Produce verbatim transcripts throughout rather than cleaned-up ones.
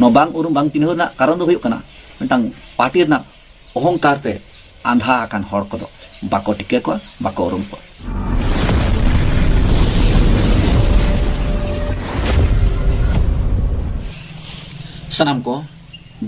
ᱱᱚᱣᱟ ᱵᱟᱝ ᱩᱨᱩᱢ ᱵᱟᱝ ᱪᱤᱱᱦᱟᱹᱣ ᱨᱮᱱᱟᱜ ᱠᱟᱨᱚᱱ ᱫᱚ ᱦᱩᱭᱩᱜ ᱠᱟᱱᱟ, ᱢᱤᱫᱴᱟᱝ ᱯᱟᱨᱴᱤ ᱨᱮᱱᱟᱜ ᱚᱦᱚᱝᱠᱟᱨ ᱛᱮ ᱟᱸᱫᱷᱟ ᱟᱠᱟᱱ ᱦᱚᱲ ᱠᱚᱫᱚ ᱵᱟᱠᱚ ᱴᱷᱤᱠᱟᱹ ᱠᱚᱣᱟ, ᱵᱟᱠᱚ ᱩᱨᱩᱢ ᱠᱚᱣᱟ᱾ ᱥᱟᱱᱟᱢ ᱠᱚ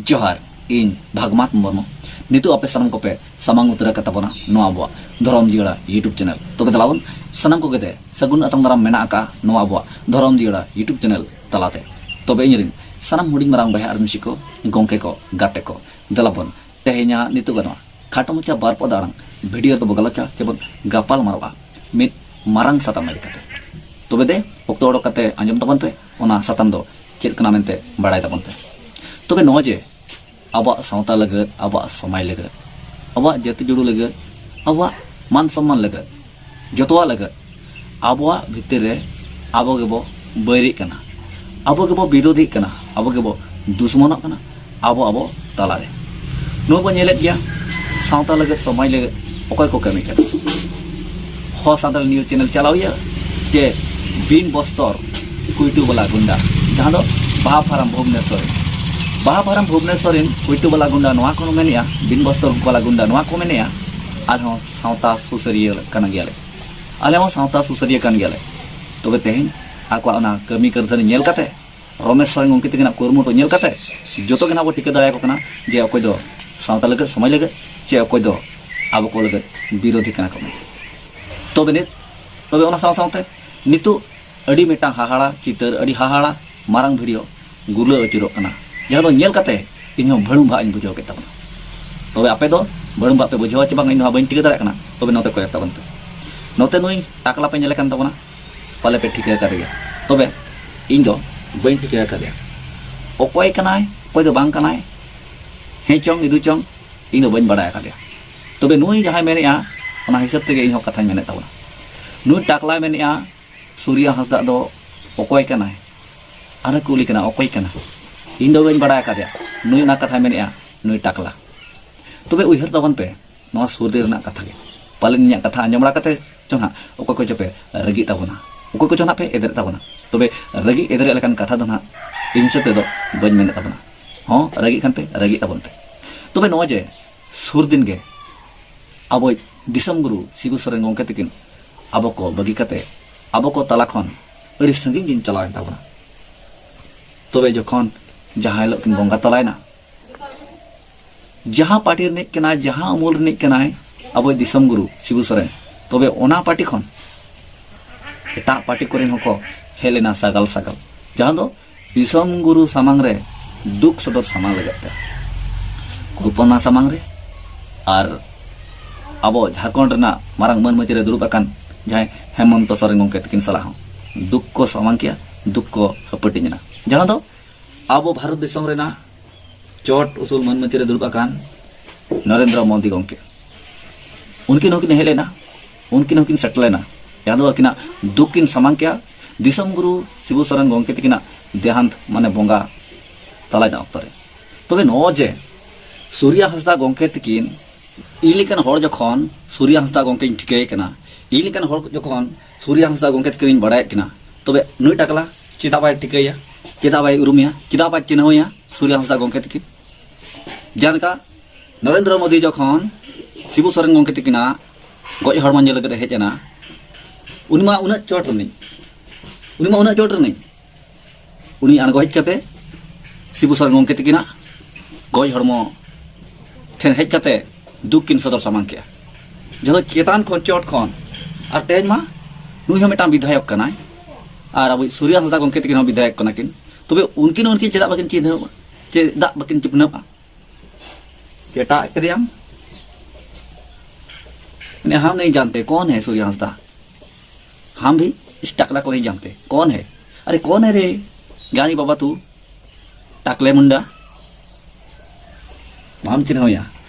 ᱡᱚᱦᱟᱨ, ᱤᱧ ᱵᱷᱟᱜᱽᱢᱟᱛ ᱢᱩᱨᱢᱩ᱾ ᱱᱤᱛᱚᱜ ᱟᱯᱮ ᱥᱟᱱᱟᱢ ᱠᱚᱯᱮ ᱥᱟᱢᱟᱝ ᱩᱛᱟᱹᱨ ᱟᱠᱟᱫ ᱛᱟᱵᱚᱱᱟ ᱱᱚᱣᱟ ᱟᱵᱚᱣᱟᱜ ᱫᱷᱚᱨᱚᱢ ᱡᱤᱭᱟᱹᱲᱟ YouTube ᱪᱮᱱᱮᱞ᱾ ᱛᱚᱵᱮ ᱫᱮᱞᱟ ᱵᱚᱱ ᱥᱟᱱᱟᱢ ᱠᱚᱜᱮ ᱛᱮ ᱥᱟᱹᱜᱩᱱ ᱟᱛᱟᱝ ᱫᱟᱨᱟᱢ ᱢᱮᱱᱟᱜ ᱟᱠᱟᱫ ᱱᱚᱣᱟ ᱟᱵᱚᱣᱟᱜ ᱫᱷᱚᱨᱚᱢ ᱡᱤᱭᱟᱹᱲᱟ YouTube ᱪᱮᱱᱮᱞ ᱛᱟᱞᱟᱛᱮ᱾ ᱛᱚᱵᱮ ᱤᱧ ᱨᱤᱱ ᱥᱟᱱᱟᱢ ᱦᱩᱰᱤᱧ ᱢᱟᱨᱟᱝ ᱵᱚᱭᱦᱟ ᱟᱨ ᱢᱤᱥᱤ ᱠᱚ, ᱜᱚᱢᱠᱮ ᱠᱚ, ᱜᱟᱛᱮ ᱠᱚ, ᱫᱮᱞᱟ ᱵᱚᱱ ᱛᱮᱦᱮᱧᱟᱜ ᱱᱤᱛᱚᱜ ᱜᱟᱱᱚᱜᱼᱟ ᱠᱷᱟᱴᱚ ᱢᱟᱪᱷᱟ ᱵᱟᱨ ᱯᱚᱫ ᱟᱲᱟᱝ ᱵᱷᱤᱰᱤᱭᱳ ᱫᱚᱵᱚ ᱜᱟᱞᱚᱪᱟ, ᱪᱮᱵᱚᱱ ᱜᱟᱯᱟᱞ ᱢᱟᱨᱟᱣᱟ ᱢᱤᱫ ᱢᱟᱨᱟᱝ ᱥᱟᱛᱟᱢ ᱤᱫᱤ ᱠᱟᱛᱮ᱾ ᱛᱚᱵᱮ ᱫᱮ, ᱚᱠᱛᱚ ᱚᱰᱚᱠ ᱠᱟᱛᱮ ᱟᱸᱡᱚᱢ ᱛᱟᱵᱚᱱ ᱯᱮ, ᱚᱱᱟ ᱥᱟᱛᱟᱢ ᱫᱚ ᱪᱮᱫ ᱠᱟᱱᱟ ᱢᱮᱱᱛᱮ ᱵᱟᱲᱟᱭ ᱛᱟᱵᱚᱱ ᱯᱮ᱾ ᱛᱚᱵᱮ ᱱᱚᱜᱼᱚᱭ ᱡᱮ ᱟᱵᱚᱣᱟᱜ ᱥᱟᱶᱛᱟ ᱞᱟᱹᱜᱤᱫ, ᱟᱵᱚᱣᱟᱜ ᱥᱚᱢᱟᱡᱽ ᱞᱟᱹᱜᱤᱫ, ᱟᱵᱚᱣᱟᱜ ᱡᱟᱹᱛᱤ ᱡᱩᱲᱩ ᱞᱟᱹᱜᱤᱫ, ᱟᱵᱚᱣᱟᱜ ᱢᱟᱱ ᱥᱚᱱᱢᱟᱱ ᱞᱟᱹᱜᱤᱫ, ᱡᱚᱛᱚᱣᱟᱜ ᱞᱟᱹᱜᱤᱫ ᱟᱵᱚᱣᱟᱜ ᱵᱷᱤᱛᱤᱨ ᱨᱮ ᱟᱵᱚ ᱜᱮᱵᱚ ᱵᱟᱹᱭᱨᱤᱜ ᱠᱟᱱᱟ, ᱟᱵᱚ ᱜᱮᱵᱚ ᱵᱤᱨᱳᱫᱷᱤᱜ ᱠᱟᱱᱟ, ᱟᱵᱚ ᱜᱮᱵᱚ ᱫᱩᱥᱢᱚᱱᱚᱜ ᱠᱟᱱᱟ ᱟᱵᱚ ᱟᱵᱚ ᱛᱟᱞᱟᱨᱮ᱾ ᱱᱚᱣᱟ ᱵᱚ ᱧᱮᱞᱮᱫ ᱜᱮᱭᱟ, ᱥᱟᱶᱛᱟ ᱞᱟᱹᱜᱤᱫ, ᱥᱚᱢᱟᱡᱽ ᱞᱟᱹᱜᱤᱫ ᱚᱠᱚᱭ ᱠᱚ ᱠᱟᱹᱢᱤ ᱠᱟᱱᱟ? ᱦᱚ ᱥᱟᱱᱛᱟᱲ ᱱᱤᱭᱩᱡᱽ ᱪᱮᱱᱮᱞ ᱪᱟᱞᱟᱣ ᱤᱭᱟᱹ ᱪᱮ ᱵᱤᱱ ᱵᱚᱥᱛᱚᱨ ᱠᱩᱭᱴᱩ ᱵᱟᱞᱟ ᱜᱩᱱᱰᱟ, ᱡᱟᱦᱟᱸ ᱫᱚ ᱵᱟᱦᱟ ᱯᱷᱟᱨᱟᱢ ᱵᱷᱩᱵᱽᱱᱮᱥᱚᱨ ᱨᱮᱱ, ᱵᱟᱦᱟ ᱯᱷᱟᱨᱟᱢ ᱵᱷᱩᱵᱽᱱᱮᱥᱚᱨ ᱨᱮᱱ ᱠᱩᱭᱴᱩ ᱵᱟᱞᱟ ᱜᱩᱱᱰᱟ ᱱᱚᱣᱟ ᱠᱚ ᱢᱮᱱᱮᱜᱼᱟ, ᱵᱤᱱ ᱵᱚᱥᱛᱚᱨ ᱵᱟᱞᱟ ᱜᱩᱱᱰᱟ ᱱᱚᱣᱟ ᱠᱚ ᱢᱮᱱᱮᱜᱼᱟ, ᱟᱞᱮ ᱦᱚᱸ ᱥᱟᱶᱛᱟ ᱥᱩᱥᱟᱹᱨᱤᱭᱟᱹ ᱠᱟᱱ ᱜᱮᱭᱟᱞᱮ, ᱟᱞᱮ ᱦᱚᱸ ᱥᱟᱶᱛᱟ ᱥᱩᱥᱟᱹᱨᱤᱭᱟᱹ ᱠᱟᱱ ᱜᱮᱭᱟᱞᱮ᱾ ᱛᱚᱵᱮ ᱛᱮᱦᱮᱧ ᱟᱠᱚᱣᱟᱜ ᱚᱱᱟ ᱠᱟᱹᱢᱤ ᱠᱟᱹᱨᱫᱷᱟᱹᱱᱤ ᱧᱮᱞ ᱠᱟᱛᱮ, ᱨᱚᱢᱮᱥ ᱥᱚᱨᱮᱱ ᱜᱚᱢᱠᱮ ᱛᱟᱹᱠᱤᱱᱟᱜ ᱠᱩᱨᱩᱢᱩᱴᱩ ᱧᱮᱞ ᱠᱟᱛᱮ ᱡᱚᱛᱚ ᱜᱮ ᱱᱟᱦᱟᱜ ᱵᱚ ᱴᱷᱤᱠᱟᱹ ᱫᱟᱲᱮᱭᱟᱠᱚ ᱠᱟᱱᱟ ᱡᱮ ᱚᱠᱚᱭ ᱫᱚ ᱥᱟᱶᱛᱟ ᱞᱟᱹᱜᱤᱫ, ᱥᱚᱢᱟᱡᱽ ᱞᱟᱹᱜᱤᱫ, ᱪᱮ ᱚᱠᱚᱭ ᱫᱚ ᱟᱵᱚ ᱠᱚ ᱞᱟᱹᱜᱤᱫ ᱵᱤᱨᱳᱫᱷᱤ ᱠᱟᱱᱟ ᱠᱚ ᱢᱮᱱᱛᱮ᱾ ᱛᱚᱵᱮ ᱱᱤᱛ, ᱛᱚᱵᱮ ᱚᱱᱟ ᱥᱟᱶ ᱥᱟᱶᱛᱮ ᱱᱤᱛᱚᱜ ᱟᱹᱰᱤ ᱢᱤᱫᱴᱟᱝ ᱦᱟᱦᱟᱲᱟ ᱪᱤᱛᱟᱹᱨ, ᱟᱹᱰᱤ ᱦᱟᱦᱟᱲᱟ ᱢᱟᱨᱟᱝ ᱵᱷᱤᱰᱤᱭᱳ ᱜᱩᱨᱞᱟᱹ ᱟᱹᱪᱩᱨᱚᱜ ᱠᱟᱱᱟ, ᱡᱟᱦᱟᱸ ᱫᱚ ᱧᱮᱞ ᱠᱟᱛᱮ ᱤᱧᱦᱚᱸ ᱵᱷᱟᱹᱲᱩᱢ ᱵᱷᱟᱜ ᱤᱧ ᱵᱩᱡᱷᱟᱹᱣ ᱠᱮᱫ ᱛᱟᱵᱚᱱᱟ᱾ ᱛᱚᱵᱮ ᱟᱯᱮ ᱫᱚ ᱵᱷᱟᱹᱲᱩᱢ ᱵᱷᱟᱜ ᱯᱮ ᱵᱩᱡᱷᱟᱹᱣᱟ ᱪᱮ ᱵᱟᱝ, ᱤᱧ ᱫᱚ ᱦᱟᱸᱜ ᱵᱟᱹᱧ ᱴᱷᱤᱠᱟᱹ ᱫᱟᱲᱮᱭᱟᱜ ᱠᱟᱱᱟ᱾ ᱛᱚᱵᱮ ᱱᱚᱛᱮ ᱠᱚᱭᱚᱜ ᱛᱟᱵᱚᱱ ᱯᱮ, ᱱᱚᱛᱮ ᱱᱩᱭ ᱴᱟᱠᱞᱟ ᱯᱮ ᱧᱮᱞᱮ ᱠᱟᱱ ᱛᱟᱵᱚᱱᱟ, ᱯᱟᱞᱮ ᱯᱮ ᱴᱷᱤᱠᱟᱹ ᱟᱠᱟᱫᱮᱭᱟ᱾ ᱛᱚᱵᱮ ᱤᱧ ᱫᱚ ᱵᱟᱹᱧ ᱴᱷᱤᱠᱟᱹ ᱟᱠᱟᱫᱮᱭᱟ, ᱚᱠᱚᱭ ᱠᱟᱱᱟᱭ, ᱚᱠᱚᱭ ᱫᱚ ᱵᱟᱝ ᱠᱟᱱᱟᱭ, ᱦᱮᱸ ᱪᱚᱝ ᱤᱫᱩ ᱪᱚᱝ, ᱤᱧ ᱫᱚ ᱵᱟᱹᱧ ᱵᱟᱲᱟᱭ ᱟᱠᱟᱫᱮᱭᱟ᱾ ᱛᱚᱵᱮ ᱱᱩᱭ ᱡᱟᱦᱟᱸᱭ ᱢᱮᱱᱮᱜᱼᱟ, ᱚᱱᱟ ᱦᱤᱥᱟᱹᱵ ᱛᱮᱜᱮ ᱤᱧ ᱦᱚᱸ ᱠᱟᱛᱷᱟᱧ ᱢᱮᱱᱮᱫ ᱛᱟᱵᱚᱱᱟ᱾ ᱱᱩᱭ ᱴᱟᱠᱞᱟᱭ ᱢᱮᱱᱮᱜᱼᱟ, ᱥᱩᱨᱤᱭᱟ ᱦᱟᱸᱥᱫᱟᱜ ᱫᱚ ᱚᱠᱚᱭ ᱠᱟᱱᱟᱭ? ᱟᱨᱮ ᱠᱩᱞᱤ ᱠᱟᱱᱟ, ᱚᱠᱚᱭ ᱠᱟᱱᱟ? ᱤᱧ ᱫᱚ ᱵᱟᱹᱧ ᱵᱟᱲᱟᱭ ᱟᱠᱟᱫᱮᱭᱟ᱾ ᱱᱩᱭ ᱚᱱᱟ ᱠᱟᱛᱷᱟᱭ ᱢᱮᱱᱮᱜᱼᱟ, ᱱᱩᱭ ᱴᱟᱠᱞᱟ᱾ ᱛᱚᱵᱮ ᱩᱭᱦᱟᱹᱨ ᱛᱟᱵᱚᱱ ᱯᱮ, ᱱᱚᱣᱟ ᱥᱩᱨ ᱫᱤᱱ ᱨᱮᱱᱟᱜ ᱠᱟᱛᱷᱟ ᱜᱮ᱾ ᱯᱟᱞᱮᱱ ᱤᱧᱟᱹᱜ ᱠᱟᱛᱷᱟ ᱟᱸᱡᱚᱢ ᱵᱟᱲᱟ ᱠᱟᱛᱮ ᱪᱚ ᱱᱟᱦᱟᱜ ᱚᱠᱚᱭ ᱠᱚᱪᱚ ᱯᱮ ᱨᱟᱹᱜᱤᱜ ᱛᱟᱵᱚᱱᱟ, ᱚᱠᱚᱭ ᱠᱚᱪᱚ ᱱᱟᱦᱟᱜ ᱯᱮ ᱮᱫᱨᱮᱜ ᱛᱟᱵᱚᱱᱟ᱾ ᱛᱚᱵᱮ ᱨᱟᱹᱜᱤ ᱮᱫᱨᱮᱜ ᱞᱮᱠᱟᱱ ᱠᱟᱛᱷᱟ ᱫᱚ ᱱᱟᱦᱟᱜ ᱤᱧ ᱦᱤᱥᱟᱹᱵ ᱛᱮᱫᱚ ᱵᱟᱹᱧ ᱢᱮᱱᱮᱫ ᱛᱟᱵᱚᱱᱟ᱾ ᱦᱚᱸ, ᱨᱟᱹᱜᱤᱜ ᱠᱷᱟᱱ ᱯᱮ, ᱨᱟᱹᱜᱤᱜ ᱛᱟᱵᱚᱱ ᱯᱮ᱾ ᱛᱚᱵᱮ ᱱᱚᱜᱼᱚᱭ ᱡᱮ ᱥᱩᱨ ᱫᱤᱱ ᱜᱮ ᱟᱵᱚᱭᱤᱡ ᱫᱤᱥᱚᱢ ᱜᱩᱨᱩ ᱥᱤᱵᱩ ᱥᱚᱨᱮᱱ ᱜᱚᱢᱠᱮ ᱛᱟᱹᱠᱤᱱ ᱟᱵᱚ ᱠᱚ ᱵᱟᱹᱜᱤ ᱠᱟᱛᱮ ᱟᱵᱚ ᱠᱚ ᱛᱟᱞᱟ ᱠᱷᱚᱱ ᱟᱹᱰᱤ ᱥᱟᱺᱜᱤᱧ ᱠᱤᱱ ᱪᱟᱞᱟᱣᱮᱱ ᱛᱟᱵᱚᱱᱟ᱾ ᱛᱚᱵᱮ ᱡᱚᱠᱷᱚᱱ ᱡᱟᱦᱟᱸ ᱦᱤᱞᱳᱜ ᱠᱤᱱ ᱵᱚᱸᱜᱟ ᱛᱟᱞᱟᱭᱮᱱᱟ, ᱡᱟᱦᱟᱸ ᱯᱟᱨᱴᱤ ᱨᱤᱱᱤᱡ ᱠᱟᱱᱟᱭ, ᱡᱟᱦᱟᱸ ᱩᱢᱩᱞ ᱨᱤᱱᱤᱡ ᱠᱟᱱᱟᱭ ᱟᱵᱚᱭᱤᱡ ᱫᱤᱥᱚᱢ ᱜᱩᱨᱩ ᱥᱤᱵᱩ ᱥᱚᱨᱮᱱ, ᱛᱚᱵᱮ ᱚᱱᱟ ᱯᱟᱨᱴᱤ ᱠᱷᱚᱱ ᱮᱴᱟᱜ ᱯᱟᱨᱴᱤ ᱠᱚᱨᱮᱱ ᱦᱚᱸᱠᱚ ᱦᱮᱡ ᱞᱮᱱᱟ ᱥᱟᱜᱟᱞ ᱥᱟᱜᱟᱞ, ᱡᱟᱦᱟᱸ ᱫᱚ ᱫᱤᱥᱚᱢ ᱜᱩᱨᱩ ᱥᱟᱢᱟᱝ ᱨᱮ ᱫᱩᱠ ᱥᱚᱫᱚᱨ ᱥᱟᱢᱟᱝ ᱞᱟᱹᱜᱤᱫ ᱛᱮ᱾ ᱠᱨᱩᱯᱚᱱᱟ ᱥᱟᱢᱟᱝ ᱨᱮ ᱟᱨ ᱟᱵᱚ ᱡᱷᱟᱲᱠᱷᱚᱸᱰ ᱨᱮᱱᱟᱜ ᱢᱟᱨᱟᱝ ᱢᱟᱹᱱ ᱢᱟᱹᱪᱤ ᱨᱮ ᱫᱩᱲᱩᱵ ᱟᱠᱟᱱ ᱡᱟᱦᱟᱸᱭ ᱦᱮᱢᱚᱱᱛᱚ ᱥᱚᱨᱮᱱ ᱜᱚᱢᱠᱮ ᱛᱟᱹᱠᱤᱱ ᱥᱟᱞᱟᱜ ᱦᱚᱸ ᱫᱩᱠ ᱠᱚ ᱥᱟᱢᱟᱝ ᱠᱮᱜᱼᱟ, ᱫᱩᱠ ᱠᱚ ᱦᱟᱹᱯᱟᱹᱴᱤᱧ ᱮᱱᱟ, ᱡᱟᱦᱟᱸ ᱫᱚ ᱟᱵᱚ ᱵᱷᱟᱨᱚᱛ ᱫᱤᱥᱚᱢ ᱨᱮᱱᱟᱜ ᱪᱚᱴ ᱩᱥᱩᱞ ᱢᱟᱹᱱ ᱢᱟᱹᱪᱤ ᱨᱮ ᱫᱩᱲᱩᱵ ᱟᱠᱟᱱ ᱱᱚᱨᱮᱱᱫᱨᱚ ᱢᱳᱫᱤ ᱜᱚᱢᱠᱮ, ᱩᱱᱠᱤᱱ ᱦᱚᱸᱠᱤᱱ ᱦᱮᱡ ᱞᱮᱱᱟ, ᱩᱱᱠᱤᱱ ᱦᱚᱸᱠᱤᱱ ᱥᱮᱴᱮᱨ ᱞᱮᱱᱟ, ᱡᱟᱦᱟᱸ ᱫᱚ ᱟᱹᱠᱤᱱᱟᱜ ᱫᱩᱠ ᱠᱤᱱ ᱥᱟᱢᱟᱝ ᱠᱮᱜᱼᱟ ᱫᱤᱥᱚᱢ ᱜᱩᱨᱩ ᱥᱤᱵᱩ ᱥᱚᱨᱮᱱ ᱜᱚᱢᱠᱮ ᱛᱟᱹᱠᱤᱱᱟᱜ ᱫᱮᱦᱟᱱᱛ, ᱢᱟᱱᱮ ᱵᱚᱸᱜᱟ ᱛᱟᱞᱟᱭᱮᱱ ᱚᱠᱛᱚ ᱨᱮ᱾ ᱛᱚᱵᱮ ᱱᱚᱜᱼᱚᱭ ᱡᱮ ᱥᱩᱨᱭᱟ ᱦᱟᱸᱥᱫᱟ ᱜᱚᱢᱠᱮ ᱛᱟᱹᱠᱤᱱ, ᱤᱧ ᱞᱮᱠᱟᱱ ᱦᱚᱲ ᱡᱚᱠᱷᱚᱱ ᱥᱩᱨᱭᱟ ᱦᱟᱸᱥᱫᱟ ᱜᱚᱢᱠᱮᱧ ᱴᱷᱤᱠᱟᱹᱭᱮ ᱠᱟᱱᱟ, ᱤᱧ ᱞᱮᱠᱟᱱ ᱦᱚᱲ ᱡᱚᱠᱷᱚᱱ ᱥᱩᱨᱭᱟ ᱦᱟᱸᱥᱫᱟ ᱜᱚᱢᱠᱮ ᱛᱟᱹᱠᱤᱱᱤᱧ ᱵᱟᱲᱟᱭᱮᱫ ᱠᱤᱱᱟ, ᱛᱚᱵᱮ ᱱᱩᱭ ᱴᱟᱠᱞᱟ ᱪᱮᱫᱟᱜ ᱵᱟᱭ ᱴᱷᱤᱠᱟᱹᱭᱟ? ᱪᱮᱫᱟᱜ ᱵᱟᱭ ᱩᱨᱩᱢᱮᱭᱟ? ᱪᱮᱫᱟᱜ ᱵᱟᱭ ᱪᱤᱱᱦᱟᱹᱣᱮᱭᱟ ᱥᱩᱨᱭᱟ ᱦᱟᱸᱥᱫᱟ ᱜᱚᱢᱠᱮ ᱛᱟᱹᱠᱤᱱ? ᱡᱟᱦᱟᱸ ᱞᱮᱠᱟ ᱱᱚᱨᱮᱱᱫᱨᱚ ᱢᱳᱫᱤ ᱡᱚᱠᱷᱚᱱ ᱥᱤᱵᱩ ᱥᱚᱨᱮᱱ ᱜᱚᱢᱠᱮ ᱛᱟᱹᱠᱤᱱᱟᱜ ᱜᱚᱡ ᱦᱚᱲᱢᱚ ᱧᱮᱞ ᱞᱟᱹᱜᱤᱫ ᱮ ᱦᱮᱡ ᱮᱱᱟ, ᱩᱱᱤ ᱢᱟ ᱩᱱᱟᱹᱜ ᱪᱚᱴ ᱨᱤᱱᱤᱡ, ᱩᱱᱤ ᱢᱟ ᱩᱱᱟᱹᱜ ᱪᱚᱴ ᱨᱤᱱᱤᱡ, ᱩᱱᱤ ᱟᱬᱜᱚ ᱦᱮᱡ ᱠᱟᱛᱮ ᱥᱤᱵᱩ ᱥᱚᱨᱮᱱ ᱜᱚᱢᱠᱮ ᱛᱟᱹᱠᱤᱱᱟᱜ ᱜᱚᱡ ᱦᱚᱲᱢᱚ ᱴᱷᱮᱱ ᱦᱮᱡ ᱠᱟᱛᱮ ᱫᱩᱠ ᱠᱤᱱ ᱥᱚᱫᱚᱨ ᱥᱟᱢᱟᱝ ᱠᱮᱜᱼᱟ᱾ ᱡᱚᱛᱚ ᱪᱮᱛᱟᱱ ᱠᱷᱚᱱ, ᱪᱚᱴ ᱠᱷᱚᱱ᱾ ᱟᱨ ᱛᱮᱦᱮᱧ ᱢᱟ ᱱᱩᱭ ᱦᱚᱸ ᱢᱤᱫᱴᱟᱝ ᱵᱤᱫᱷᱟᱭᱚᱠ ᱠᱟᱱᱟᱭ, ᱟᱨ ᱟᱵᱚ ᱥᱩᱨᱭᱟ ᱦᱟᱸᱥᱫᱟ ᱜᱚᱢᱠᱮ ᱛᱟᱹᱠᱤᱱ ᱦᱚᱸ ᱵᱤᱫᱷᱟᱭᱚᱠ ᱠᱟᱱᱟ ᱠᱤᱱ᱾ ᱛᱚᱵᱮ ᱩᱱᱠᱤᱱ, ᱩᱱᱠᱤᱱ ᱪᱮᱫᱟᱜ ᱵᱟᱹᱠᱤᱱ ᱪᱤᱱᱦᱟᱹᱣᱟ? ᱪᱮᱫᱟᱜ ᱵᱟᱹᱠᱤᱱ ᱪᱤᱱᱦᱟᱹᱣᱟ? ᱪᱮᱴᱟᱜ ᱠᱮᱫᱮᱭᱟᱢ? ᱢᱟᱱᱮ, ᱦᱟᱢ ᱱᱟᱦᱤᱸ ᱡᱟᱱᱛᱮ ᱠᱚᱱ ᱦᱮ ᱥᱩᱨᱭᱟ ᱦᱟᱸᱥᱫᱟ? ᱦᱟᱢ ᱵᱷᱤ ᱤᱥ ᱴᱟᱠᱞᱟ ᱠᱚ ᱱᱟᱦᱤᱸ ᱡᱟᱱᱛᱮ ᱠᱚᱱ ᱦᱮ? ᱟᱨᱮ ᱠᱚᱱ ᱦᱮ ᱨᱮ ᱜᱭᱟᱱᱤ ᱵᱟᱵᱟ ᱛᱩ ᱴᱟᱠᱞᱮ ᱢᱩᱱᱰᱟ᱾ ᱵᱟᱢ ᱪᱤᱱᱦᱟᱹᱣᱭᱟ᱾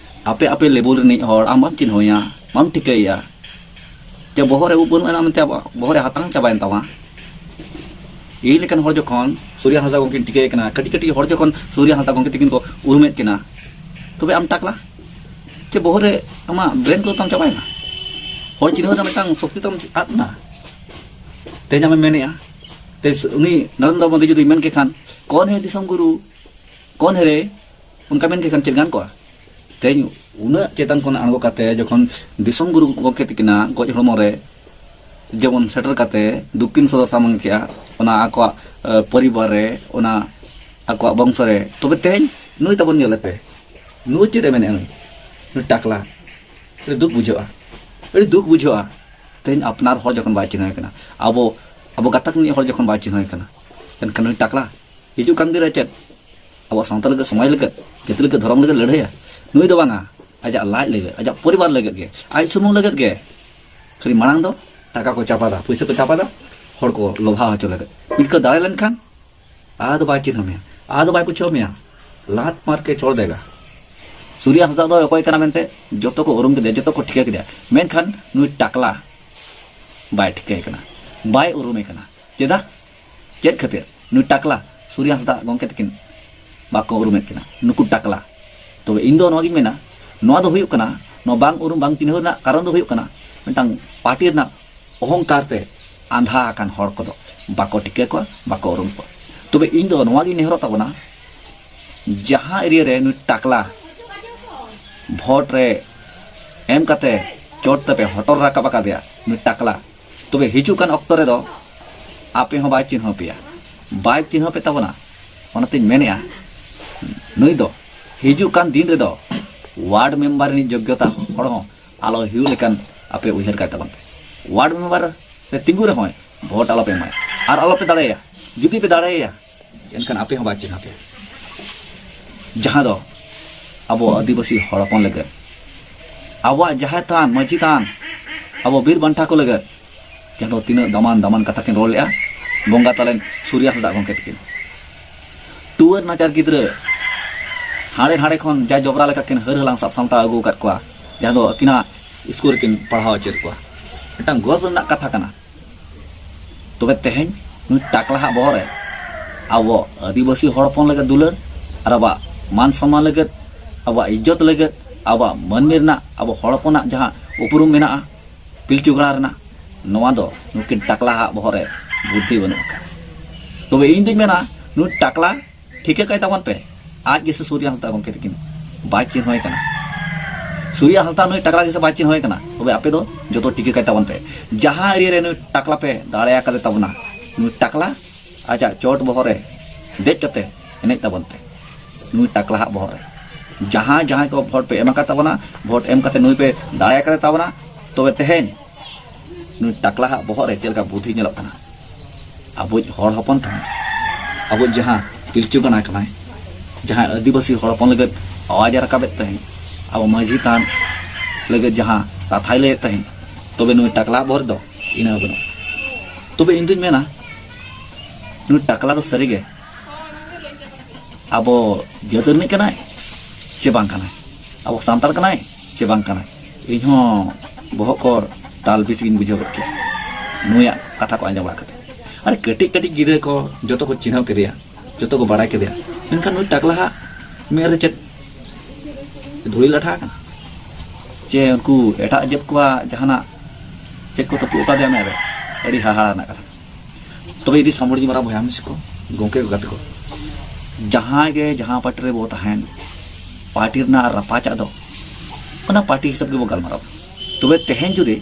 ᱟᱯᱮ ᱟᱯᱮ ᱞᱮᱵᱮᱞ ᱨᱤᱱᱤᱡ ᱦᱚᱲ ᱟᱢ ᱵᱟᱢ ᱪᱤᱱᱦᱟᱹᱣᱭᱟ, ᱵᱟᱢ ᱴᱷᱤᱠᱟᱹᱭᱮᱭᱟ᱾ ᱡᱮ ᱵᱚᱦᱚᱜ ᱨᱮ ᱩᱵ ᱵᱟᱹᱱᱩᱜ ᱟᱱᱟ ᱢᱮᱱᱛᱮ ᱟᱵᱚᱣᱟᱜ ᱵᱚᱦᱚᱜ ᱨᱮ ᱦᱟᱛᱟᱝ ᱪᱟᱵᱟᱭᱮᱱ ᱛᱟᱢᱟ᱾ ᱤᱧ ᱞᱮᱠᱟᱱ ᱦᱚᱲ ᱡᱚᱠᱷᱚᱱ ᱥᱩᱨᱭᱟ ᱦᱟᱸᱥᱫᱟ ᱜᱚᱢᱠᱮᱧ ᱴᱷᱤᱠᱟᱹᱭᱮ ᱠᱟᱱᱟ, ᱠᱟᱹᱴᱤᱡ ᱠᱟᱹᱴᱤᱡ ᱦᱚᱲ ᱡᱚᱠᱷᱚᱱ ᱥᱩᱨᱭᱟ ᱦᱟᱸᱥᱫᱟ ᱜᱚᱢᱠᱮ ᱛᱟᱹᱠᱤᱱ ᱠᱚ ᱩᱨᱩᱢᱮᱫ ᱠᱤᱱᱟ, ᱛᱚᱵᱮ ᱟᱢ ᱴᱟᱠᱞᱟ ᱪᱮ ᱵᱚᱦᱚᱜ ᱨᱮ ᱟᱢᱟᱜ ᱵᱨᱮᱱ ᱠᱚ ᱛᱟᱢ ᱪᱟᱵᱟᱭᱮᱱᱟ? ᱦᱚᱲ ᱪᱤᱱᱦᱟᱹᱣ ᱨᱮᱱᱟᱜ ᱢᱤᱫᱴᱟᱝ ᱥᱚᱠᱛᱤ ᱛᱟᱢ ᱟᱫ ᱮᱱᱟ᱾ ᱛᱮᱦᱮᱧ ᱟᱢᱮᱢ ᱢᱮᱱᱮᱜᱼᱟ, ᱛᱮ ᱩᱱᱤ ᱱᱚᱨᱮᱱᱫᱨᱚ ᱢᱳᱫᱤ ᱡᱩᱫᱤ ᱢᱮᱱ ᱠᱮ ᱠᱷᱟᱱ, ᱠᱚᱱ ᱦᱮ ᱫᱤᱥᱚᱢ ᱜᱩᱨᱩ, ᱠᱚᱱ ᱦᱮ ᱨᱮ, ᱚᱱᱠᱟ ᱢᱮᱱ ᱠᱮᱠᱷᱟᱱ ᱪᱮᱫ ᱜᱟᱱ ᱠᱚᱜᱼᱟ? ᱛᱮᱦᱮᱧ ᱩᱱᱟᱹᱜ ᱪᱮᱛᱟᱱ ᱠᱷᱚᱱ ᱟᱬᱜᱚ ᱠᱟᱛᱮ ᱡᱚᱠᱷᱚᱱ ᱫᱤᱥᱚᱢ ᱜᱩᱨᱩ ᱜᱚᱢᱠᱮ ᱛᱤᱠᱤᱱᱟᱜ ᱜᱚᱡ ᱦᱚᱲᱢᱚ ᱨᱮ ᱡᱮᱢᱚᱱ ᱥᱮᱴᱮᱨ ᱠᱟᱛᱮ ᱫᱩᱠ ᱠᱤᱱ ᱥᱚᱫᱚᱨ ᱥᱟᱢᱟᱝ ᱠᱮᱜᱼᱟ, ᱚᱱᱟ ᱟᱠᱚᱣᱟᱜ ᱮ, ᱯᱚᱨᱤᱵᱟᱨ ᱨᱮ, ᱚᱱᱟ ᱟᱠᱚᱣᱟᱜ ᱵᱚᱝᱥᱚ ᱨᱮ, ᱛᱚᱵᱮ ᱛᱮᱦᱮᱧ ᱱᱩᱭ ᱛᱟᱵᱚᱱ ᱧᱮᱞᱮ ᱯᱮ, ᱱᱩᱭ ᱪᱮᱫ ᱮ ᱢᱮᱱᱮᱫᱼᱟ? ᱱᱩᱭ ᱱᱩᱭ ᱴᱟᱠᱞᱟ᱾ ᱟᱹᱰᱤ ᱫᱩᱠ ᱵᱩᱡᱷᱟᱹᱜᱼᱟ, ᱟᱹᱰᱤ ᱫᱩᱠ ᱵᱩᱡᱷᱟᱹᱜᱼᱟ᱾ ᱛᱮᱦᱮᱧ ᱟᱯᱱᱟᱨ ᱦᱚᱲ ᱡᱚᱠᱷᱚᱱ ᱵᱟᱭ ᱪᱤᱱᱦᱟᱹᱣ ᱠᱟᱱᱟ, ᱟᱵᱚ ᱟᱵᱚ ᱜᱟᱛᱟᱠ ᱨᱤᱱᱤᱡ ᱦᱚᱲ ᱡᱚᱠᱷᱚᱱ ᱵᱟᱭ ᱪᱤᱱᱦᱟᱹᱣ ᱠᱟᱱᱟ, ᱮᱱᱠᱷᱟᱱ ᱱᱩᱭ ᱴᱟᱠᱞᱟ ᱦᱤᱡᱩᱜ ᱠᱟᱱ ᱫᱤᱱ ᱨᱮ ᱪᱮᱫ ᱟᱵᱚ ᱥᱟᱶᱛᱟ ᱞᱟᱹᱜᱤᱫ, ᱥᱚᱢᱟᱡᱽ ᱞᱟᱹᱜᱤᱫ, ᱡᱟᱹᱛᱤ ᱞᱟᱹᱜᱤᱫ, ᱫᱷᱚᱨᱚᱢ ᱞᱟᱹᱜᱤᱫ ᱞᱟᱹᱲᱦᱟᱹᱭᱟ? ᱱᱩᱭ ᱫᱚ ᱵᱟᱝᱟ, ᱟᱡᱟᱜ ᱞᱟᱡ ᱞᱟᱹᱜᱤᱫ, ᱟᱡᱟᱜ ᱯᱚᱨᱤᱵᱟᱨ ᱞᱟᱹᱜᱤᱫ ᱜᱮ, ᱟᱡ ᱥᱩᱢᱩᱝ ᱞᱟᱹᱜᱤᱫ ᱜᱮ᱾ ᱠᱷᱟᱹᱞᱤ ᱢᱟᱲᱟᱝ ᱫᱚ ᱴᱟᱠᱟ ᱠᱚ ᱪᱟᱯᱟᱫᱟ, ᱯᱩᱭᱥᱟᱹ ᱠᱚ ᱪᱟᱯᱟᱫᱟ, ᱦᱚᱲ ᱠᱚ ᱞᱚᱵᱷᱟ ᱦᱚᱪᱚ ᱞᱟᱹᱜᱤᱫ᱾ ᱢᱤᱫ ᱠᱚ ᱫᱟᱲᱮ ᱞᱮᱱᱠᱷᱟᱱ ᱟᱫᱚ ᱵᱟᱭ ᱪᱤᱱᱦᱟᱹ ᱢᱮᱭᱟ, ᱟᱫᱚ ᱵᱟᱭ ᱯᱩᱪᱷᱟᱹᱣ ᱢᱮᱭᱟ, ᱞᱟᱛ ᱢᱟᱨ ᱠᱮ ᱪᱷᱚᱲ ᱫᱮᱜᱟ᱾ ᱥᱩᱨᱭᱟ ᱦᱟᱸᱥᱫᱟ ᱫᱚ ᱚᱠᱚᱭ ᱠᱟᱱᱟ ᱢᱮᱱᱛᱮ ᱡᱚᱛᱚ ᱠᱚ ᱩᱨᱩᱢ ᱠᱮᱫᱮᱭᱟ, ᱡᱚᱛᱚ ᱠᱚ ᱴᱷᱤᱠᱟᱹ ᱠᱮᱫᱮᱭᱟ, ᱢᱮᱱᱠᱷᱟᱱ ᱱᱩᱭ ᱴᱟᱠᱞᱟ ᱵᱟᱭ ᱴᱷᱤᱠᱟᱹᱭ ᱠᱟᱱᱟ, ᱵᱟᱭ ᱩᱨᱩᱢᱮ ᱠᱟᱱᱟ᱾ ᱪᱮᱫᱟᱜ? ᱪᱮᱫ ᱠᱷᱟᱹᱛᱤᱨ? ᱱᱩᱭ ᱴᱟᱠᱞᱟ ᱥᱩᱨᱭᱟ ᱦᱟᱸᱥᱫᱟ ᱜᱚᱢᱠᱮ ᱛᱟᱹᱠᱤᱱ ᱵᱟᱠᱚ ᱩᱨᱩᱢᱮᱫ ᱠᱤᱱᱟ, ᱱᱩᱠᱩ ᱴᱟᱠᱞᱟ᱾ ᱛᱚᱵᱮ ᱤᱧ ᱫᱚ ᱱᱚᱣᱟᱜᱤᱧ ᱢᱮᱱᱟ, ᱱᱚᱣᱟ ᱫᱚ ᱦᱩᱭᱩᱜ ᱠᱟᱱᱟ, ᱱᱚᱣᱟ ᱵᱟᱝ ᱩᱨᱩᱢ ᱵᱟᱝ ᱪᱤᱱᱦᱟᱹᱣ ᱨᱮᱱᱟᱜ ᱠᱟᱨᱚᱱ ᱫᱚ ᱦᱩᱭᱩᱜ ᱠᱟᱱᱟ ᱢᱤᱫᱴᱟᱝ ᱯᱟᱨᱴᱤ ᱨᱮᱱᱟᱜ ᱚᱦᱚᱝᱠᱟᱨ ᱛᱮ ᱟᱸᱫᱷᱟ ᱟᱠᱟᱱ ᱦᱚᱲ ᱠᱚᱫᱚ ᱵᱟᱠᱚ ᱴᱷᱤᱠᱟᱹ ᱠᱚᱣᱟ, ᱵᱟᱠᱚ ᱩᱨᱩᱢ ᱠᱚᱣᱟ᱾ ᱛᱚᱵᱮ ᱤᱧ ᱫᱚ ᱱᱚᱣᱟᱜᱤᱧ ᱱᱮᱦᱚᱨᱚᱜ ᱛᱟᱵᱚᱱᱟ, ᱡᱟᱦᱟᱸ ᱮᱨᱤᱭᱟ ᱨᱮ ᱱᱩᱭ ᱴᱟᱠᱞᱟ ᱵᱷᱳᱴ ᱨᱮ ᱮᱢ ᱠᱟᱛᱮ ᱪᱚᱴ ᱛᱮᱯᱮ ᱦᱚᱴᱚᱨ ᱨᱟᱠᱟᱵ ᱟᱠᱟᱫᱮᱭᱟ ᱱᱩᱭ ᱴᱟᱠᱞᱟ, ᱛᱚᱵᱮ ᱦᱤᱡᱩᱜ ᱠᱟᱱ ᱚᱠᱛᱚ ᱨᱮᱫᱚ ᱟᱯᱮ ᱦᱚᱸ ᱵᱟᱭ ᱪᱤᱱᱦᱟᱹᱣ ᱯᱮᱭᱟ, ᱵᱟᱭ ᱪᱤᱱᱦᱟᱹᱣ ᱯᱮ ᱛᱟᱵᱚᱱᱟ᱾ ᱚᱱᱟᱛᱤᱧ ᱢᱮᱱᱮᱫᱼᱟ, ᱱᱩᱭ ᱫᱚ ᱦᱤᱡᱩᱜ ᱠᱟᱱ ᱫᱤᱱ ᱨᱮᱫᱚ ᱣᱟᱨᱰ ᱢᱮᱢᱵᱟᱨ ᱨᱤᱱᱤᱡ ᱡᱳᱜᱽᱜᱚᱛᱟ ᱦᱚᱲ ᱦᱚᱸ ᱟᱞᱚ ᱦᱩᱭᱩᱜ ᱞᱮᱠᱟᱱ ᱟᱯᱮ ᱩᱭᱦᱟᱹᱨ ᱠᱟᱭ ᱛᱟᱵᱚᱱ ᱯᱮ᱾ ᱣᱟᱨᱰ ᱢᱮᱢᱵᱟᱨ ᱨᱮ ᱛᱤᱸᱜᱩ ᱨᱮᱦᱚᱸᱭ ᱵᱷᱳᱴ ᱟᱞᱚᱯᱮ ᱮᱢᱟᱭᱟ ᱟᱨ ᱟᱞᱚᱯᱮ ᱫᱟᱲᱮᱭᱟᱭᱟ᱾ ᱡᱩᱫᱤ ᱯᱮ ᱫᱟᱲᱮᱭᱟᱭᱟ, ᱮᱱᱠᱷᱟᱱ ᱟᱯᱮ ᱦᱚᱸ ᱵᱟᱭ ᱪᱤᱱᱦᱟᱹᱣ ᱯᱮᱭᱟ᱾ ᱡᱟᱦᱟᱸ ᱫᱚ ᱟᱵᱚ ᱟᱹᱫᱤᱵᱟᱹᱥᱤ ᱦᱚᱲ ᱦᱚᱯᱚᱱ ᱞᱟᱹᱜᱤᱫ, ᱟᱵᱚᱣᱟᱜ ᱡᱟᱦᱮᱨ ᱛᱷᱟᱱ, ᱢᱟᱹᱡᱷᱤ ᱛᱷᱟᱱ, ᱟᱵᱚ ᱵᱤᱨ ᱵᱟᱱᱴᱟ ᱠᱚ ᱞᱟᱹᱜᱤᱫ, ᱡᱟᱦᱟᱸ ᱫᱚ ᱛᱤᱱᱟᱹᱜ ᱫᱟᱢᱟᱱ ᱫᱟᱢᱟᱱ ᱠᱟᱛᱷᱟ ᱠᱤᱱ ᱨᱚᱲ ᱞᱮᱜᱼᱟ ᱵᱚᱸᱜᱟ ᱛᱟᱞᱮᱱ ᱥᱩᱨᱭᱟ ᱦᱟᱸᱥᱫᱟ ᱜᱚᱢᱠᱮ ᱛᱟᱹᱠᱤᱱ᱾ ᱴᱩᱣᱟᱹᱨ ᱱᱟᱪᱟᱨ ᱜᱤᱫᱽᱨᱟᱹ ᱦᱟᱸᱰᱮ ᱱᱟᱰᱮ ᱠᱷᱚᱱ ᱡᱟ ᱡᱚᱵᱽᱨᱟ ᱞᱮᱠᱟ ᱠᱤᱱ ᱦᱟᱹᱨ ᱦᱟᱞᱟᱝ ᱥᱟᱵ ᱥᱟᱢᱴᱟᱣ ᱟᱹᱜᱩ ᱟᱠᱟᱫ ᱠᱚᱣᱟ, ᱡᱟᱦᱟᱸ ᱫᱚ ᱟᱹᱠᱤᱱᱟᱜ ᱥᱠᱩᱞ ᱨᱮᱠᱤᱱ ᱯᱟᱲᱦᱟᱣ ᱦᱚᱪᱚᱭᱮᱫ ᱠᱚᱣᱟ᱾ ᱢᱤᱫᱴᱟᱝ ᱜᱚᱨᱵ ᱨᱮᱱᱟᱜ ᱠᱟᱛᱷᱟ ᱠᱟᱱᱟ᱾ ᱛᱚᱵᱮ ᱛᱮᱦᱮᱧ ᱱᱩᱭ ᱴᱟᱠᱞᱟ ᱦᱟᱜ ᱵᱚᱦᱚᱜ ᱨᱮ ᱟᱵᱚ ᱟᱹᱫᱤᱵᱟᱹᱥᱤ ᱦᱚᱲ ᱦᱚᱯᱚᱱ ᱞᱟᱹᱜᱤᱫ ᱫᱩᱞᱟᱹᱲ ᱟᱨ ᱟᱵᱚᱣᱟᱜ ᱢᱟᱱ ᱥᱚᱱᱢᱟᱱ ᱞᱟᱹᱜᱤᱫ, ᱟᱵᱚᱣᱟᱜ ᱤᱡᱽᱡᱚᱛ ᱞᱟᱹᱜᱤᱫ, ᱟᱵᱚᱣᱟᱜ ᱢᱟᱹᱱᱢᱤ ᱨᱮᱱᱟᱜ, ᱟᱵᱚ ᱦᱚᱲ ᱦᱚᱯᱚᱱᱟᱜ ᱡᱟᱦᱟᱸ ᱩᱯᱨᱩᱢ ᱢᱮᱱᱟᱜᱼᱟ ᱯᱤᱞᱪᱩ ᱜᱟᱲᱟ ᱨᱮᱱᱟᱜ, ᱱᱚᱣᱟ ᱫᱚ ᱱᱩᱠᱤᱱ ᱴᱟᱠᱞᱟ ᱦᱟᱜ ᱵᱚᱦᱚᱜ ᱨᱮ ᱵᱩᱫᱽᱫᱷᱤ ᱵᱟᱹᱱᱩᱜ ᱟᱠᱟᱫᱟ᱾ ᱛᱚᱵᱮ ᱤᱧ ᱫᱩᱧ ᱢᱮᱱᱟ, ᱱᱩᱭ ᱴᱟᱠᱞᱟ ᱴᱷᱤᱠᱟᱹ ᱠᱟᱭ ᱛᱟᱵᱚᱱ ᱯᱮ᱾ ᱟᱡ ᱜᱮᱥᱮ ᱥᱩᱨᱭᱟ ᱦᱟᱸᱥᱫᱟ ᱜᱚᱢᱠᱮ ᱛᱟᱹᱠᱤᱱ ᱵᱟᱭ ᱪᱤᱱᱦᱟᱹᱣ ᱠᱟᱱᱟ᱾ ᱥᱩᱨᱭᱟ ᱦᱟᱸᱥᱫᱟ ᱱᱩᱭ ᱴᱟᱠᱞᱟ ᱜᱮᱥᱮ ᱵᱟᱭ ᱪᱤᱱᱦᱟᱹᱣ ᱠᱟᱱᱟ᱾ ᱛᱚᱵᱮ ᱟᱯᱮ ᱫᱚ ᱡᱚᱛᱚ ᱴᱷᱤᱠᱟᱹ ᱠᱟᱭ ᱛᱟᱵᱚᱱ ᱯᱮ᱾ ᱡᱟᱦᱟᱸ ᱮᱨᱤᱭᱟ ᱨᱮ ᱱᱩᱭ ᱴᱟᱠᱞᱟ ᱯᱮ ᱫᱟᱲᱮ ᱟᱠᱟᱫᱮ ᱛᱟᱵᱚᱱᱟ, ᱱᱩᱭ ᱴᱟᱠᱞᱟ ᱟᱡᱟᱜ ᱪᱚᱴ ᱵᱚᱦᱚᱜ ᱨᱮ ᱫᱮᱡ ᱠᱟᱛᱮ ᱮᱱᱮᱡ ᱛᱟᱵᱚᱱ ᱯᱮ᱾ ᱱᱩᱭ ᱴᱟᱠᱞᱟ ᱦᱟᱜ ᱵᱚᱦᱚᱜ ᱨᱮ ᱡᱟᱦᱟᱸᱭ ᱡᱟᱦᱟᱸᱭ ᱠᱚ ᱵᱷᱳᱴ ᱯᱮ ᱮᱢ ᱟᱠᱟᱫ ᱛᱟᱵᱚᱱᱟ, ᱵᱷᱳᱴ ᱮᱢ ᱠᱟᱛᱮ ᱱᱩᱭ ᱯᱮ ᱫᱟᱲᱮ ᱟᱠᱟᱫᱮ ᱛᱟᱵᱚᱱᱟ, ᱛᱚᱵᱮ ᱛᱮᱦᱮᱧ ᱱᱩᱭ ᱴᱟᱠᱞᱟ ᱦᱟᱜ ᱵᱚᱦᱚᱜ ᱨᱮ ᱪᱮᱫ ᱞᱮᱠᱟ ᱵᱩᱫᱷᱤ ᱧᱮᱞᱚᱜ ᱠᱟᱱᱟ᱾ ᱟᱵᱚᱭᱤᱡ ᱦᱚᱲ ᱦᱚᱯᱚᱱ ᱠᱟᱱᱟᱭ, ᱟᱵᱚᱭᱤᱡ ᱡᱟᱦᱟᱸ ᱯᱤᱞᱪᱩ ᱜᱟᱲᱟ ᱠᱟᱱᱟᱭ, ᱡᱟᱦᱟᱸᱭ ᱟᱹᱫᱤᱵᱟᱹᱥᱤ ᱦᱚᱲ ᱦᱚᱯᱚᱱ ᱞᱟᱹᱜᱤᱫ ᱟᱣᱟᱡ ᱮ ᱨᱟᱠᱟᱵᱮᱫ ᱛᱟᱦᱮᱸᱫ, ᱟᱵᱚ ᱢᱟᱹᱡᱷᱤ ᱛᱷᱟᱱ ᱞᱟᱹᱜᱤᱫ ᱡᱟᱦᱟᱸ ᱠᱟᱛᱷᱟᱭ ᱞᱟᱹᱭᱮᱫ ᱛᱟᱦᱮᱸᱫ, ᱛᱚᱵᱮ ᱱᱩᱭ ᱴᱟᱠᱞᱟ ᱦᱟᱜ ᱵᱚᱦᱚᱜ ᱨᱮᱫᱚ ᱤᱱᱟᱹ ᱵᱟᱹᱱᱩᱜ᱾ ᱛᱚᱵᱮ ᱤᱧ ᱫᱩᱧ ᱢᱮᱱᱟ, ᱱᱩᱭ ᱴᱟᱠᱞᱟ ᱫᱚ ᱥᱟᱹᱨᱤᱜᱮ ᱟᱵᱚ ᱡᱟᱹᱛ ᱨᱤᱱᱤᱡ ᱠᱟᱱᱟᱭ ᱪᱮ ᱵᱟᱝ ᱠᱟᱱᱟᱭ? ᱟᱵᱚ ᱥᱟᱱᱛᱟᱲ ᱠᱟᱱᱟᱭ ᱪᱮ ᱵᱟᱝ ᱠᱟᱱᱟᱭ? ᱤᱧᱦᱚᱸ ᱵᱚᱦᱚᱜ ᱠᱚ ᱴᱟᱞᱵᱤᱪ ᱜᱤᱧ ᱵᱩᱡᱷᱟᱹᱣ ᱠᱮᱫ ᱠᱮᱭᱟ ᱱᱩᱭᱟᱜ ᱠᱟᱛᱷᱟ ᱠᱚ ᱟᱸᱡᱚᱢ ᱵᱟᱲᱟ ᱠᱟᱛᱮ᱾ ᱟᱨ ᱠᱟᱹᱴᱤᱡ ᱠᱟᱹᱴᱤᱡ ᱜᱤᱫᱽᱨᱟᱹ ᱠᱚ ᱡᱚᱛᱚ ᱠᱚ ᱪᱤᱱᱦᱟᱹᱣ ᱠᱮᱫᱮᱭᱟ, ᱡᱚᱛᱚ ᱠᱚ ᱵᱟᱲᱟᱭ ᱠᱮᱫᱮᱭᱟ᱾ ᱢᱮᱱᱠᱷᱟᱱ ᱱᱩᱭ ᱴᱟᱠᱞᱟ ᱦᱟᱜ ᱢᱮᱫ ᱨᱮ ᱪᱮᱫ ᱫᱷᱩᱲᱤ ᱞᱟᱴᱷᱟ ᱟᱠᱟᱱᱟ? ᱪᱮ ᱩᱱᱠᱩ ᱮᱴᱟᱜ ᱡᱟᱹᱛ ᱠᱚᱣᱟᱜ ᱡᱟᱦᱟᱱᱟᱜ ᱪᱮᱫ ᱠᱚ ᱛᱟᱹᱯᱩᱜ ᱟᱠᱟᱫᱮᱭᱟ ᱢᱮᱫ ᱨᱮ? ᱟᱹᱰᱤ ᱦᱟᱦᱟᱲᱟ ᱨᱮᱱᱟᱜ ᱠᱟᱛᱷᱟ᱾ ᱛᱚᱵᱮ ᱡᱩᱫᱤ ᱥᱟᱢᱵᱩᱲ ᱡᱤ ᱢᱟᱨᱟᱝ ᱵᱚᱭᱦᱟ ᱢᱤᱥᱤ ᱠᱚ, ᱜᱚᱢᱠᱮ ᱠᱚ, ᱜᱟᱛᱮ ᱠᱚ, ᱡᱟᱦᱟᱸᱭ ᱜᱮ ᱡᱟᱦᱟᱸ ᱯᱟᱨᱴᱤ ᱨᱮᱵᱚ ᱛᱟᱦᱮᱱ, ᱯᱟᱨᱴᱤ ᱨᱮᱱᱟᱜ ᱨᱟᱯᱟᱪᱟᱜ ᱫᱚ ᱚᱱᱟ ᱯᱟᱨᱴᱤ ᱦᱤᱥᱟᱹᱵ ᱜᱮᱵᱚ ᱜᱟᱞᱢᱟᱨᱟᱣᱟ᱾ ᱛᱚᱵᱮ ᱛᱮᱦᱮᱧ ᱡᱩᱫᱤ